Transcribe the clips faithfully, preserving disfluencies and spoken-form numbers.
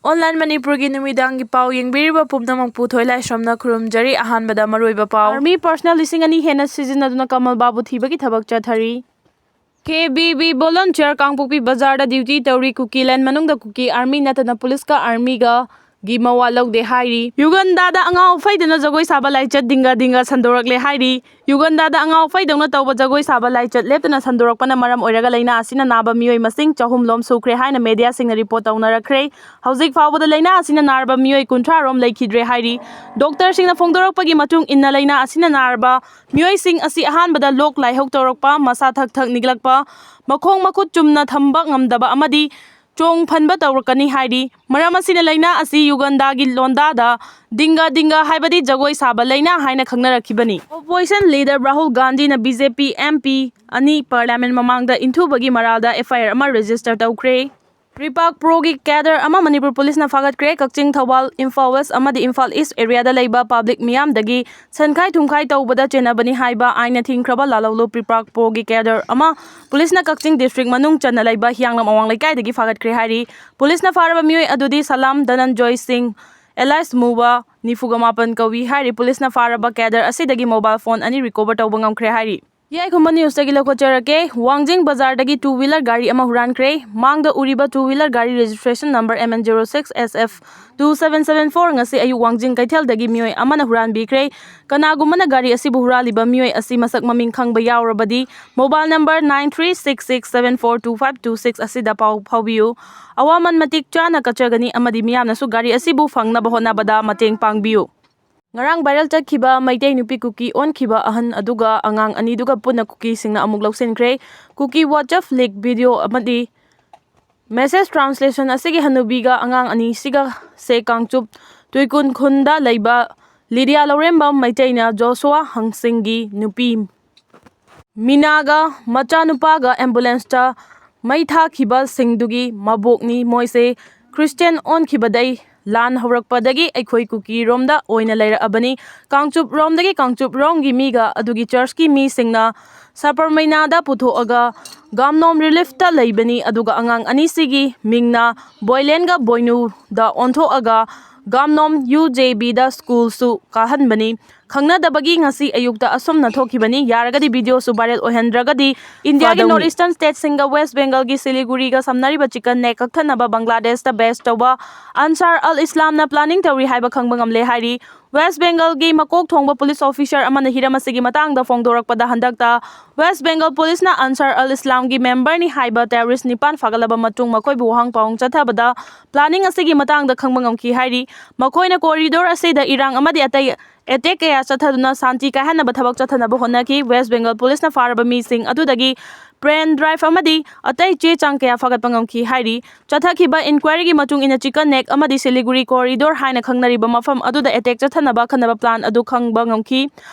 Online ꯃꯅꯤꯄꯨꯔꯒꯤ ꯅꯨꯃꯤꯗꯥꯡꯒꯤ ꯄꯥꯎ ꯌꯦꯡꯕꯤꯔꯤꯕ ꯄꯨꯝꯅꯃꯛꯄꯨ ꯊꯣꯏꯂꯥꯏꯁ꯭ꯔꯝꯅ ꯈꯨꯔꯨꯝꯖꯔꯤ꯫ ꯑꯍꯥꯟꯕꯗ ꯃꯔꯨꯑꯣꯏꯕ ꯄꯥꯎ꯫ Army personnel ꯂꯤꯁꯤꯡ ꯑꯅꯤ ꯍꯦꯟꯅ ꯁꯤꯖꯤꯟꯅꯗꯨꯅ ꯀꯃꯜ ꯕꯥꯕꯨ ꯊꯤꯕꯒꯤ ꯊꯕꯛ ꯆꯠꯊꯔꯤ꯫ K B B volunteer ꯀꯥꯡꯄꯣꯛꯄꯤ ꯕꯖꯥꯔꯗ duty ꯇꯧꯔꯤ꯫ ꯀꯨꯀꯤꯂꯦꯟ ꯃꯅꯨꯡꯗ ꯀꯨꯀꯤ army ꯅꯠꯇꯅ ꯄꯨꯂꯤꯁꯀ armyꯒ ꯒꯤ ꯃꯋꯥ ꯂꯧꯗꯦ ꯍꯥꯏꯔꯤ꯫ ꯌꯨꯒꯟꯗꯥꯗ ꯑꯉꯥꯎ ꯑꯐꯩꯗꯅ ꯖꯒꯣꯏ ꯁꯥꯕ ꯂꯥꯏꯆꯠ ꯗꯤꯡꯒ ꯗꯤꯡꯒ ꯁꯟꯗꯣꯔꯛꯂꯦ ꯍꯥꯏꯔꯤ꯫ ꯌꯨꯒꯟꯗꯥꯗ ꯑꯉꯥꯎ ꯑꯐꯩꯗꯧꯅ ꯇꯧꯕ ꯖꯒꯣꯏ ꯁꯥꯕ ꯂꯥꯏꯆꯠ ꯂꯦꯞꯇꯅ ꯁꯟꯗꯣꯔꯛꯄꯅ ꯃꯔꯝ ꯑꯣꯏꯔꯒ ꯂꯥꯏꯅꯥ ꯑꯁꯤꯅ ꯅꯥꯕ ꯃꯤꯑꯣꯏ ꯃꯁꯤꯡ ꯆꯍꯨꯝ ꯂꯣꯝ ꯁꯨꯈ꯭ꯔꯦ ꯍꯥꯏꯅ mediaꯁꯤꯡꯅ report ꯇꯧꯅꯔꯛꯈ꯭ꯔꯦ꯫ ꯍꯧꯖꯤꯛ ꯐꯥꯎꯕꯗ ꯂꯥꯏꯅꯥ ꯑꯁꯤꯅ ꯅꯥꯔꯕ ꯃꯤꯑꯣꯏ ꯀꯨꯟꯊ꯭ꯔꯥ ꯔꯣꯝ ꯂꯩꯈꯤꯗ꯭ꯔꯦ ꯍꯥꯏꯔꯤ꯫ Doctorꯁꯤꯡꯅ ꯐꯣꯡꯗꯣꯔꯛꯄꯒꯤ ꯃꯇꯨꯡ ꯏꯟꯅ ꯂꯥꯏꯅꯥ ꯑꯁꯤꯅ ꯅꯥꯔꯕ ꯃꯤꯑꯣꯏꯁꯤꯡ ꯑꯁꯤ ꯑꯍꯥꯟꯕꯗ ꯂꯣꯛ ꯂꯥꯏꯍꯧ ꯇꯧꯔꯛꯄ, ꯃꯁꯥ ꯊꯛ ꯊꯛ ꯅꯤꯛꯂꯛꯄ, ꯃꯈꯣꯡ ꯃꯈꯨꯠ ꯆꯨꯝꯅ ꯊꯝꯕ ꯉꯝꯗꯕ ꯑꯃꯗꯤ ꯆꯣꯡ ꯐꯟꯕ ꯇꯧꯔꯛꯀꯅꯤ ꯍꯥꯏꯔꯤ꯫ ꯃꯔꯝ ꯑꯁꯤꯅ ꯂꯥꯏꯅꯥ ꯑꯁꯤ ꯌꯨꯒꯟꯗꯥꯒꯤ ꯂꯣꯟꯗꯥꯗ ꯗꯤꯡꯒ ꯗꯤꯡꯒ ꯍꯥꯏꯕꯗꯤ ꯖꯒꯣꯏ ꯁꯥꯕ ꯂꯥꯏꯅꯥ ꯍꯥꯏꯅ ꯈꯪꯅꯔꯛꯈꯤꯕꯅꯤ꯫ Opposition leader ꯔꯥꯍꯨꯜ ꯒꯥꯟꯙꯤꯅ B J P M P ꯑꯅꯤ parliament ꯃꯃꯥꯡꯗ ꯏꯟꯊꯨꯕꯒꯤ ꯃꯔꯥꯜꯗ F I R ꯑꯃ register ꯇꯧꯈ꯭ꯔꯦ꯫ ꯄ꯭ꯔꯤꯄꯥꯛ ꯄ꯭ꯔꯣꯒꯤ cadre ꯑꯃ ꯃꯅꯤꯄꯨꯔ ꯄꯨꯂꯤꯁꯅ ꯐꯥꯒꯠꯈ꯭ꯔꯦ꯫ ꯀꯛꯆꯤꯡ, ꯊꯧꯕꯥꯜ, ꯏꯝꯐꯥꯜ ꯋꯦꯁ ꯑꯃꯗꯤ ꯏꯝꯐꯥꯜ ꯏꯁ areaꯗ ꯂꯩꯕ public ꯃꯤꯌꯥꯝꯗꯒꯤ ꯁꯦꯟꯈꯥꯏ ꯊꯨꯝꯈꯥꯏ ꯇꯧꯕꯗ ꯆꯦꯟꯅꯕꯅꯤ ꯍꯥꯏꯕ ꯑꯥꯏꯟꯅ ꯊꯤꯡꯈ꯭ꯔꯕ ꯂꯥꯂꯧꯂꯨ ꯄ꯭ꯔꯤꯄꯥꯛ ꯄ꯭ꯔꯣꯒꯤ cadre ꯑꯃ ꯄꯨꯂꯤꯁꯅ ꯀꯛꯆꯤꯡ district ꯃꯅꯨꯡ ꯆꯟꯅ ꯂꯩꯕ ꯍꯤꯌꯥꯡꯂꯝ ꯑꯋꯥꯡ ꯂꯩꯀꯥꯏꯗꯒꯤ ꯐꯥꯒꯠꯈ꯭ꯔꯦ ꯍꯥꯏꯔꯤ꯫ ꯄꯨꯂꯤꯁꯅ ꯐꯥꯔꯕ ꯃꯤꯑꯣꯏ ꯑꯗꯨꯗꯤ ꯁꯂꯥꯝ ꯙꯅꯟꯖꯣꯏ ꯁꯤꯡ, alias ꯃꯨꯕ, ꯅꯤꯐꯨꯒ ꯃꯥꯄꯟ ꯀꯧꯏ ꯍꯥꯏꯔꯤ꯫ ꯄꯨꯂꯤꯁꯅ ꯐꯥꯔꯕ cadre ꯑꯁꯤꯗꯒꯤ mobile phone ꯑꯅꯤ recover ꯇꯧꯕ ꯉꯝꯈ꯭ꯔꯦ ꯍꯥꯏꯔꯤ꯫ ꯌꯥꯏꯈꯨꯝꯕ newsꯇꯒꯤ ꯂꯧꯈꯠꯆꯔꯛꯀꯦ꯫ ꯋꯥꯡꯖꯤꯡ ꯕꯖꯥꯔꯗꯒꯤ two wheeler ꯒꯥꯔꯤ ꯑꯃ ꯍꯨꯔꯥꯟꯈ꯭ꯔꯦ꯫ ꯃꯥꯡꯗ ꯎꯔꯤꯕ two wheeler ꯒꯥꯔꯤ registration number M N zero six S F two seven seven four ꯉꯁꯤ ꯑꯌꯨꯛ ꯋꯥꯡꯖꯤꯡ ꯀꯩꯊꯦꯜꯗꯒꯤ ꯃꯤꯑꯣꯏ ꯑꯃꯅ ꯍꯨꯔꯥꯟꯕꯤꯈ꯭ꯔꯦ꯫ ꯀꯅꯥꯒꯨꯝꯕꯅ ꯒꯥꯔꯤ ꯑꯁꯤꯕꯨ ꯍꯨꯔꯥꯜꯂꯤꯕ ꯃꯤꯑꯣꯏ ꯑꯁꯤ ꯃꯁꯛ ꯃꯃꯤꯡ ꯈꯪꯕ ꯌꯥꯎꯔꯕꯗꯤ mobile number nine three six six seven four two five two six ꯑꯁꯤꯗ ꯄꯥꯎ ꯐꯥꯎꯕꯤꯌꯨ꯫ ꯑꯋꯥꯃꯟ ꯃꯇꯤꯛ ꯆꯥꯅ ꯀꯠꯆꯒꯅꯤ ꯑꯃꯗꯤ ꯃꯤꯌꯥꯝꯅꯁꯨ ꯒꯥꯔꯤ ꯑꯁꯤꯕꯨ ꯐꯪꯅꯕ ꯍꯣꯠꯅꯕꯗ ꯃꯇꯦꯡ ꯄꯥꯡꯕꯤꯌꯨ꯫ ꯉꯔꯥꯡ viral ꯆꯠꯈꯤꯕ ꯃꯩꯇꯩ ꯅꯨꯄꯤ ꯀꯨꯀꯤ ꯑꯣꯟꯈꯤꯕ ꯑꯍꯟ ꯑꯗꯨꯒ ꯑꯉꯥꯡ ꯑꯅꯤꯗꯨꯒ ꯄꯨꯟꯅ ꯀꯨꯀꯤꯁꯤꯡꯅ ꯑꯃꯨꯛ ꯂꯧꯁꯤꯟꯈ꯭ꯔꯦ꯫ ꯀꯨꯀꯤ WhatsApp leak video ꯑꯃꯗꯤ message translation ꯑꯁꯤꯒꯤ ꯍꯅꯨꯕꯤꯒ ꯑꯉꯥꯡ ꯑꯅꯤꯁꯤꯒ ꯁꯦ ꯀꯥꯡꯆꯨꯞ ꯇꯨꯏꯀꯨꯟ ꯈꯨꯟꯗ ꯂꯩꯕ ꯂꯤꯗꯤꯌꯥ ꯂꯧꯔꯦꯝꯕꯝ ꯃꯩꯇꯩꯅ ꯖꯣꯁꯨꯋꯥ ꯍꯪꯁꯤꯡꯒꯤ ꯅꯨꯄꯤ ꯃꯤꯅꯥꯒ ꯃꯆꯥꯅꯨꯄꯥꯒ ambulanceꯇ ꯃꯩ ꯊꯥꯈꯤꯕꯁꯤꯡꯗꯨꯒꯤ ꯃꯕꯣꯛꯅꯤ꯫ ꯃꯣꯏꯁꯦ Christian ꯑꯣꯟꯈꯤꯕꯗꯩ ꯂꯥꯟ ꯍꯧꯔꯛꯄꯗꯒꯤ ꯑꯩꯈꯣꯏ ꯀꯨꯀꯤꯔꯣꯝꯗ ꯑꯣꯏꯅ ꯂꯩꯔꯛꯑꯕꯅꯤ꯫ ꯀꯥꯡꯆꯨꯞꯔꯣꯝꯗꯒꯤ ꯀꯥꯡꯆꯨꯞꯔꯣꯝꯒꯤ ꯃꯤꯒ ꯑꯗꯨꯒꯤ churchꯀꯤ ꯃꯤꯁꯤꯡꯅ ꯁꯄꯔꯃꯩꯅꯥꯗ ꯄꯨꯊꯣꯛꯑꯒ ꯒꯥꯝꯅꯣꯝ ꯔꯤꯂꯤꯐꯇ ꯂꯩꯕꯅꯤ, ꯑꯗꯨꯒ ꯑꯉꯥꯡ ꯑꯅꯤꯁꯤꯒꯤ ꯃꯤꯡꯅ ꯕꯣꯏꯂꯦꯟꯒ ꯕꯣꯏꯅꯨꯗ ꯑꯣꯟꯊꯣꯛꯑꯒ ꯒꯥꯝꯅꯣꯝ ꯌꯨ ꯖꯦ ꯕꯤꯗ ꯁ꯭ꯀꯨꯜꯁꯨ ꯀꯥꯍꯟꯕꯅꯤ꯫ ꯈꯪꯅꯗꯕꯒꯤ ꯉꯁꯤ ꯑꯌꯨꯛꯇ ꯑꯁꯨꯝꯅ ꯊꯣꯛꯈꯤꯕꯅꯤ꯫ ꯌꯥꯔꯒꯗꯤ ꯚꯤꯗꯤꯑꯣꯁꯨ ꯚꯥꯏꯔꯦꯜ ꯑꯣꯏꯍꯟꯗ꯭ꯔꯒꯗꯤ ꯏꯟꯗꯤꯌꯥꯒꯤ ꯐꯗꯧꯅꯤ꯫ ꯅꯣꯔꯠ ꯏꯁꯇꯔꯟ ꯁ꯭ꯇꯦꯠꯁꯤꯡꯒ ꯋꯦꯁ ꯕꯦꯡꯒꯜꯒꯤ ꯁꯤꯂꯤꯒꯨꯔꯤꯒ ꯁꯝꯅꯔꯤꯕ ꯆꯤꯀꯟ ꯅꯦꯛ ꯀꯛꯊꯠꯅꯕ ꯕꯪꯒ꯭ꯂꯥꯗꯦꯁꯇ ꯕꯦꯁ ꯇꯧꯕ ꯑꯟꯁꯥꯔ ꯑꯜ ꯏꯁꯂꯥꯝꯅ ꯄ꯭ꯂꯥꯅꯤꯡ ꯇꯧꯔꯤ ꯍꯥꯏꯕ ꯈꯪꯕ ꯉꯝꯂꯦ ꯍꯥꯏꯔꯤ꯫ ꯋꯦꯁ ꯕꯦꯡꯒꯜꯒꯤ ꯃꯀꯣꯛ ꯊꯣꯡꯕ ꯄꯨꯂꯤꯁ ꯑꯣꯐꯤꯁꯔ ꯑꯃꯅ ꯍꯤꯔꯝ ꯑꯁꯤꯒꯤ ꯃꯇꯥꯡꯗ ꯐꯣꯡꯗꯣꯔꯛꯄꯗ, ꯍꯟꯗꯛꯇ ꯋꯦꯁ ꯕꯦꯡꯒꯜ ꯄꯨꯂꯤꯁꯅ ꯑꯟꯁꯥꯔ ꯑꯜ ꯏꯁꯂꯥꯝꯒꯤ ꯃꯦꯝꯕꯔꯅꯤ ꯍꯥꯏꯕ ꯇꯦꯔꯣꯔꯤꯁ ꯅꯤꯄꯥꯟ ꯐꯥꯒꯠꯂꯕ ꯃꯇꯨꯡ ꯃꯈꯣꯏꯕꯨ ꯋꯥꯍꯪ ꯄꯥꯎꯍꯪ ꯆꯠꯊꯕꯗ ꯄ꯭ꯂꯥꯅꯤꯡ ꯑꯁꯤꯒꯤ ꯃꯇꯥꯡꯗ ꯈꯪꯕ ꯉꯝꯈꯤ ꯍꯥꯏꯔꯤ꯫ ꯃꯈꯣꯏꯅ ꯀꯣꯔꯤꯗꯣꯔ ꯑꯁꯤꯗ ꯏꯔꯥꯡ ꯑꯃꯗꯤ ꯑꯇꯩ ꯑꯦꯇꯦꯛ ꯀꯌꯥ ꯆꯠꯊꯗꯨꯅ ꯁꯥꯟꯇꯤ ꯀꯥꯏꯍꯟꯅꯕ ꯊꯕꯛ ꯆꯠꯊꯅꯕ ꯍꯣꯠꯅꯈꯤ꯫ ꯋꯦꯁ ꯕꯦꯡꯒꯜ ꯄꯨꯂꯤꯁꯅ ꯐꯥꯔꯕ ꯃꯤꯁꯤꯡ ꯑꯗꯨꯗꯒꯤ ꯄꯦꯟ ꯗ꯭ꯔꯥꯏꯚ ꯑꯃꯗꯤ ꯑꯇꯩ ꯆꯦ ꯆꯥꯡ ꯀꯌꯥ ꯐꯥꯒꯠꯄ ꯉꯝꯈꯤ ꯍꯥꯏꯔꯤ꯫ ꯆꯠꯊꯈꯤꯕ ꯏꯟꯀ꯭ꯋꯥꯏꯔꯤꯒꯤ ꯃꯇꯨꯡ ꯏꯟꯅ ꯆꯤꯀꯟ ꯅꯦꯛ ꯑꯃꯗꯤ ꯁꯤꯂꯤꯒꯨꯔꯤ ꯀꯣꯔꯤꯗꯣꯔ ꯍꯥꯏꯅ ꯈꯪꯅꯔꯤꯕ ꯃꯐꯝ ꯑꯗꯨꯗ ꯑꯦꯇꯦꯛ ꯆꯠꯊꯅꯕ ꯑꯈꯟꯅꯕ ꯄ꯭ꯂꯥꯟ ꯑꯗꯨ ꯈꯪꯕ ꯉꯝꯈꯤ꯫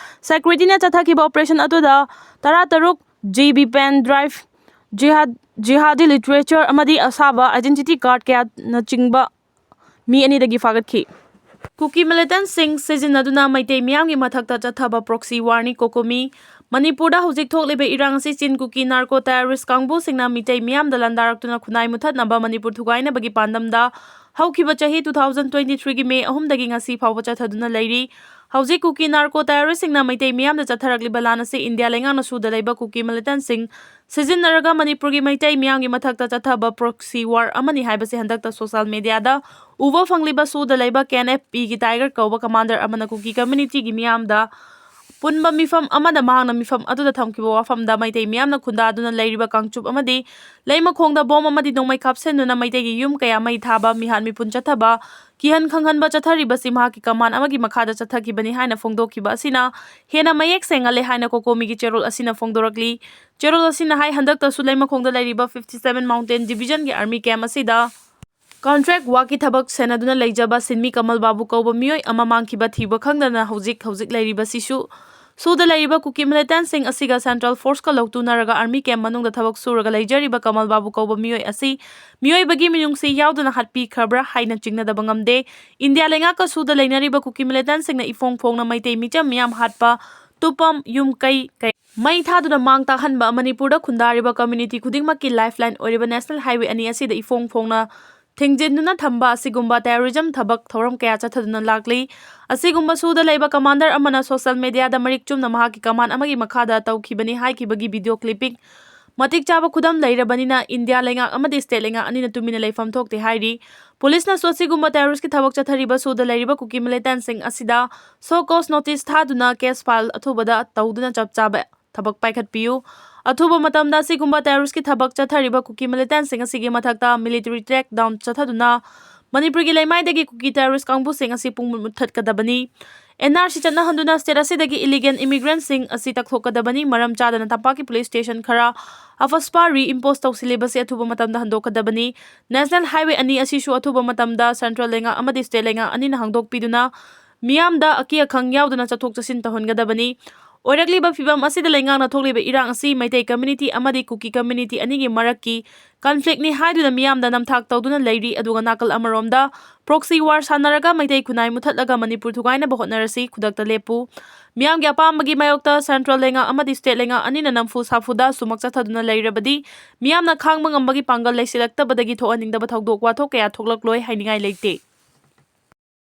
ꯁꯦꯀ꯭ꯌꯨꯔꯤꯇꯤꯅ ꯆꯠꯊꯈꯤꯕ ꯑꯣꯄꯔꯦꯁꯟ ꯑꯗꯨꯗ ꯇꯔꯥꯇꯔꯨꯛ ꯖꯤ ꯕꯤ ꯄꯦꯟ ꯗ꯭ꯔꯥꯏꯚ, ꯖꯤꯍꯥꯗ, ꯖꯤꯍꯥꯗꯤ ꯂꯤꯇꯔꯦꯆꯔ ꯑꯃꯗꯤ ꯑꯁꯥꯕ ꯑꯥꯏꯗꯦꯟꯇꯤꯇꯤ ꯀꯥꯔꯗ ꯀꯌꯥꯅꯆꯤꯡꯕ ꯃꯤ ꯑꯅꯤꯗꯒꯤ ꯐꯥꯒꯠꯈꯤ꯫ ꯀꯨꯀꯤ ꯃꯤꯂꯤꯇꯦꯟꯠꯁꯤꯡ ꯁꯤꯖꯤꯟꯅꯗꯨꯅ ꯃꯩꯇꯩ ꯃꯤꯌꯥꯝꯒꯤ ꯃꯊꯛꯇ ꯆꯠꯊꯕ ꯄ꯭ꯔꯣꯛꯁꯤ ꯋꯥꯔꯅꯤ ꯀꯣꯀꯣꯃꯤ꯫ ꯃꯅꯤꯄꯨꯔꯗ ꯍꯧꯖꯤꯛ ꯊꯣꯛꯂꯤꯕ ꯏꯔꯥꯡ ꯑꯁꯤ ꯆꯤꯟ ꯀꯨꯀꯤ ꯅꯥꯔꯀꯣ ꯇꯦꯔꯣꯔꯤꯁ ꯀꯥꯡꯕꯨꯁꯤꯡꯅ ꯃꯤꯇꯩ ꯃꯤꯌꯥꯝꯗ ꯂꯥꯟꯗꯥꯔꯛꯇꯨꯅ ꯈꯨꯟꯅꯥꯏ ꯃꯨꯊꯠꯅꯕ ꯃꯅꯤꯄꯨꯔ ꯊꯨꯒꯥꯏꯅꯕꯒꯤ ꯄꯥꯟꯗꯝꯗ ꯍꯧꯈꯤꯕ ꯆꯍꯤ two thousand twenty threeꯒꯤ ꯃꯦ ꯑꯍꯨꯝꯗꯒꯤ ꯉꯁꯤ ꯐꯥꯎꯕ ꯆꯠꯊꯗꯨꯅ ꯂꯩꯔꯤ꯫ ꯍꯧꯖꯤꯛ ꯀꯨꯀꯤ ꯅꯥꯔꯀꯣ ꯇꯦꯔꯣꯔꯤꯁꯁꯤꯡꯅ ꯃꯩꯇꯩ ꯃꯤꯌꯥꯝꯗ ꯆꯠꯊꯔꯛꯂꯤꯕ ꯂꯥꯟ ꯑꯁꯤ ꯏꯟꯗꯤꯌꯥ ꯂꯩꯉꯥꯛꯅ ꯁꯨꯗ ꯂꯩꯕ ꯀꯨꯀꯤ ꯃꯤꯂꯤꯇꯦꯟꯠꯁꯤꯡ ꯁꯤꯖꯤꯟꯅꯔꯒ ꯃꯅꯤꯄꯨꯔꯒꯤ ꯃꯩꯇꯩ ꯃꯤꯌꯥꯝꯒꯤ ꯃꯊꯛꯇ ꯆꯠꯊꯕ ꯄ꯭ꯔꯣꯛꯁꯤ ꯋꯥꯔ ꯑꯃꯅꯤ ꯍꯥꯏꯕꯁꯤ ꯍꯟꯗꯛꯇ ꯁꯣꯁꯤꯌꯦꯜ ꯃꯤꯗꯤꯌꯥꯗ ꯎꯕ ꯐꯪꯂꯤꯕ ꯁꯨꯗ ꯂꯩꯕ ꯀꯦ ꯑꯦꯟ ꯑꯦꯐ ꯄꯤꯒꯤ ꯇꯥꯏꯒꯔ ꯀꯧꯕ ꯀꯃꯥꯟꯗꯔ ꯑꯃꯅ ꯀꯨꯀꯤ ꯀꯝꯃ꯭ꯌꯨꯅꯤꯇꯤꯒꯤ ꯃꯤꯌꯥꯝꯗ ꯄꯨꯟꯕ ꯃꯤꯐꯝ ꯑꯃꯗ ꯃꯍꯥꯛꯅ ꯃꯤꯐꯝ ꯑꯗꯨꯗ ꯊꯝꯈꯤꯕ ꯋꯥꯐꯝꯗ ꯃꯩꯇꯩ ꯃꯤꯌꯥꯝꯅ ꯈꯨꯟꯗꯥꯗꯨꯅ ꯂꯩꯔꯤꯕ ꯀꯥꯡꯆꯨꯞ ꯑꯃꯗꯤ ꯂꯩꯃꯈꯣꯡꯗ ꯕꯣꯝ ꯑꯃꯗꯤ ꯅꯣꯡꯃꯩ ꯀꯥꯞꯁꯤꯟꯗꯨꯅ ꯃꯩꯇꯩꯒꯤ ꯌꯨꯝ ꯀꯌꯥ ꯃꯩ ꯊꯥꯕ, ꯃꯤꯍꯥꯠ ꯃꯤꯄꯨꯟ ꯆꯠꯊꯕ, ꯀꯤꯍꯟ ꯈꯪꯍꯟꯕ ꯆꯠꯊꯔꯤꯕꯁꯤ ꯃꯍꯥꯛꯀꯤ ꯀꯃꯥꯟ ꯑꯃꯒꯤ ꯃꯈꯥꯗ ꯆꯠꯊꯈꯤꯕꯅꯤ ꯍꯥꯏꯅ ꯐꯣꯡꯗꯣꯛꯈꯤꯕ ꯑꯁꯤꯅ ꯍꯦꯟꯅ ꯃꯌꯦꯛ ꯁꯦꯡꯍꯜꯂꯦ ꯍꯥꯏꯅ ꯀꯣꯀꯣꯃꯤꯒꯤ ꯆꯦꯔꯣꯜ ꯑꯁꯤꯅ ꯐꯣꯡꯗꯣꯔꯛꯂꯤ꯫ ꯆꯦꯔꯣꯜ ꯑꯁꯤꯅ ꯍꯥꯏ, ꯍꯟꯗꯛꯇꯁꯨ ꯂꯩꯃꯈꯣꯡꯗ ꯂꯩꯔꯤꯕ fifty seven Mountain Divisionꯒꯤ army camp ꯑꯁꯤꯗ contract workꯀꯤ ꯊꯕꯛ ꯁꯦꯟꯅꯗꯨꯅ ꯂꯩꯖꯕ ꯁꯤꯟꯃꯤ ꯀꯃꯜ ꯕꯥꯕꯨ ꯀꯧꯕ ꯃꯤꯑꯣꯏ ꯑꯃ ꯃꯥꯡꯈꯤꯕ ꯊꯤꯕ ꯈꯪꯗꯅ ꯍꯧꯖꯤꯛ ꯍꯧꯖꯤꯛ ꯂꯩꯔꯤꯕꯁꯤꯁꯨ ꯁꯨꯗ ꯂꯩꯔꯤꯕ ꯀꯨꯀꯤ ꯃꯤꯂꯤꯇꯦꯟꯠꯁꯤꯡ ꯑꯁꯤꯒ central forceꯀ ꯂꯧꯇꯨꯅꯔꯒ army camp ꯃꯅꯨꯡꯗ ꯊꯕꯛ ꯁꯨꯔꯒ ꯂꯩꯖꯔꯤꯕ ꯀꯃꯜ ꯕꯥꯕꯨ ꯀꯧꯕ ꯃꯤꯑꯣꯏ ꯑꯁꯤ ꯃꯤꯑꯣꯏꯕꯒꯤ ꯃꯤꯅꯨꯡꯁꯤ ꯌꯥꯎꯗꯅ ꯍꯥꯠꯄꯤꯈ꯭ꯔꯕ꯭ꯔꯥ ꯍꯥꯏꯅ ꯆꯤꯡꯅꯗꯕ ꯉꯝꯗꯦ꯫ ꯏꯟꯗꯤꯌꯥ ꯂꯩꯉꯥꯛꯀ ꯁꯨꯗ ꯂꯩꯅꯔꯤꯕ ꯀꯨꯀꯤ ꯃꯤꯂꯤꯇꯦꯟꯠꯁꯤꯡꯅ ꯏꯐꯣꯡ ꯐꯣꯡꯅ ꯃꯩꯇꯩ ꯃꯤꯆꯝ ꯃꯤꯌꯥꯝ ꯍꯥꯠꯄ, ꯇꯨꯄꯝ, ꯌꯨꯝ ꯀꯩ, ꯀꯩ-, ꯃꯩ ꯊꯥꯗꯨꯅ ꯃꯥꯡ ꯇꯥꯛꯍꯟꯕ, ꯃꯅꯤꯄꯨꯔꯗ ꯈꯨꯟꯗꯥꯔꯤꯕ community ꯈꯨꯗꯤꯡꯃꯛꯀꯤ lifeline ꯑꯣꯏꯔꯤꯕ national highway ꯑꯅꯤ ꯑꯁꯤꯗ ꯏꯐꯣꯡ ꯐꯣꯡꯅ ꯊꯤꯡꯖꯤꯟꯗꯨꯅ ꯊꯝꯕ ꯑꯁꯤꯒꯨꯝꯕ terrorism ꯊꯕꯛ ꯊꯧꯔꯝ ꯀꯌꯥ ꯆꯠꯊꯗꯨꯅ ꯂꯥꯛꯂꯤ꯫ ꯑꯁꯤꯒꯨꯝꯕ ꯁꯨꯗ ꯂꯩꯕ commander ꯑꯃꯅ social mediaꯗ ꯃꯔꯤꯛ ꯆꯨꯝꯅ ꯃꯍꯥꯛꯀꯤ command ꯑꯃꯒꯤ ꯃꯈꯥꯗ ꯇꯧꯈꯤꯕꯅꯤ ꯍꯥꯏꯈꯤꯕꯒꯤ video clipping ꯃꯇꯤꯛ ꯆꯥꯕ ꯈꯨꯗꯝ ꯂꯩꯔꯕꯅꯤꯅ ꯏꯟꯗꯤꯌꯥ ꯂꯩꯉꯥꯛ ꯑꯃꯗꯤ state ꯂꯩꯉꯥꯛ ꯑꯅꯤꯅ ꯇꯨꯃꯤꯟꯅ ꯂꯩꯐꯝ ꯊꯣꯛꯇꯦ ꯍꯥꯏꯔꯤ꯫ ꯄꯨꯂꯤꯁꯅꯁꯨ ꯑꯁꯤꯒꯨꯝꯕ terroristꯀꯤ ꯊꯕꯛ ꯆꯠꯊꯔꯤꯕ ꯁꯨꯗ ꯂꯩꯔꯤꯕ ꯀꯨꯀꯤ militantꯁꯤꯡ ꯑꯁꯤꯗ show cause notice ꯊꯥꯗꯨꯅ case file ꯑꯊꯨꯕꯗ ꯇꯧꯗꯨꯅ ꯆꯞ ꯆꯥꯕ ꯊꯕꯛ ꯄꯥꯏꯈꯠꯄꯤꯌꯨ꯫ ꯑꯊꯨꯕ ꯃꯇꯝꯗ ꯑꯁꯤꯒꯨꯝꯕ terroristꯀꯤ ꯊꯕꯛ ꯆꯠꯊꯔꯤꯕ ꯀꯨꯀꯤ militantꯁꯤꯡ ꯑꯁꯤꯒꯤ ꯃꯊꯛꯇ military crackdown ꯆꯠꯊꯗꯨꯅ ꯃꯅꯤꯄꯨꯔꯒꯤ ꯂꯩꯃꯥꯏꯗꯒꯤ ꯀꯨꯀꯤ terrorist ꯀꯥꯡꯕꯨꯁꯤꯡ ꯑꯁꯤ ꯄꯨꯡꯃꯨꯠ ꯃꯨꯠꯊꯠꯀꯗꯕꯅꯤ꯫ NRC ꯆꯠꯅꯍꯟꯗꯨꯅ state ꯑꯁꯤꯗꯒꯤ illegal immigrantꯁꯤꯡ ꯑꯁꯤ ꯇꯛꯊꯣꯛꯀꯗꯕꯅꯤ꯫ ꯃꯔꯝ ꯆꯥꯗꯅ ꯇꯝꯄꯥꯛꯀꯤ police station ꯈꯔ ꯑꯐꯁꯄꯥ reimpose ꯇꯧꯁꯤꯜꯂꯤꯕꯁꯤ ꯑꯊꯨꯕ ꯃꯇꯝꯗ ꯍꯟꯗꯣꯛꯀꯗꯕꯅꯤ꯫ National highway ꯑꯅꯤ ꯑꯁꯤꯁꯨ ꯑꯊꯨꯕ ꯃꯇꯝꯗ central ꯂꯩꯉꯥꯛ ꯑꯃꯗꯤ state ꯂꯩꯉꯥꯛ ꯑꯅꯤꯅ ꯍꯥꯡꯗꯣꯛꯄꯤꯗꯨꯅ ꯃꯤꯌꯥꯝꯗ ꯑꯀꯤ ꯑꯈꯪ ꯌꯥꯎꯗꯅ ꯆꯠꯊꯣꯛ ꯆꯠꯁꯤꯟ ꯇꯧꯍꯟꯒꯗꯕꯅꯤ꯫ ꯑꯣꯏꯔꯛꯂꯤꯕ ꯐꯤꯚꯝ ꯑꯁꯤꯗ ꯂꯩꯉꯥꯛꯅ ꯊꯣꯛꯂꯤꯕ ꯏꯔꯥꯡ ꯑꯁꯤ ꯃꯩꯇꯩ community ꯑꯃꯗꯤ ꯀꯨꯀꯤ community ꯑꯅꯤꯒꯤ ꯃꯔꯛꯀꯤ conflictꯅꯤ ꯍꯥꯏꯗꯨꯅ ꯃꯤꯌꯥꯝꯗ ꯅꯝꯊꯥꯛ ꯇꯧꯗꯨꯅ ꯂꯩꯔꯤ꯫ ꯑꯗꯨꯒ ꯅꯥꯀꯜ ꯑꯃꯔꯣꯝꯗ proxy war ꯁꯥꯟꯅꯔꯒ ꯃꯩꯇꯩ ꯈꯨꯟꯅꯥꯏ ꯃꯨꯊꯠꯂꯒ ꯃꯅꯤꯄꯨꯔ ꯊꯨꯒꯥꯏꯅꯕ ꯍꯣꯠꯅꯔꯁꯤ꯫ ꯈꯨꯗꯛꯇ ꯂꯦꯞꯄꯨ꯫ ꯃꯤꯌꯥꯝꯒꯤ ꯑꯄꯥꯝꯕꯒꯤ ꯃꯥꯌꯣꯛꯇ central ꯂꯩꯉꯥꯛ ꯑꯃꯗꯤ state ꯂꯩꯉꯥꯛ ꯑꯅꯤꯅ ꯅꯝꯐꯨ ꯁꯥꯐꯨꯗ ꯁꯨꯃꯛ ꯆꯠꯊꯗꯨꯅ ꯂꯩꯔꯕꯗꯤ ꯃꯤꯌꯥꯝꯅ ꯈꯥꯡꯕ ꯉꯝꯕꯒꯤ ꯄꯥꯡꯒꯜ ꯂꯩꯁꯤꯜꯂꯛꯇꯕꯗꯒꯤ ꯊꯣꯛꯍꯟꯅꯤꯡꯗꯕ ꯊꯧꯗꯣꯛ ꯋꯥꯊꯣꯛ ꯀꯌꯥ ꯊꯣꯛꯂꯛꯂꯣꯏ ꯍꯥꯏꯅꯤꯡꯉꯥꯏ ꯂꯩꯇꯦ꯫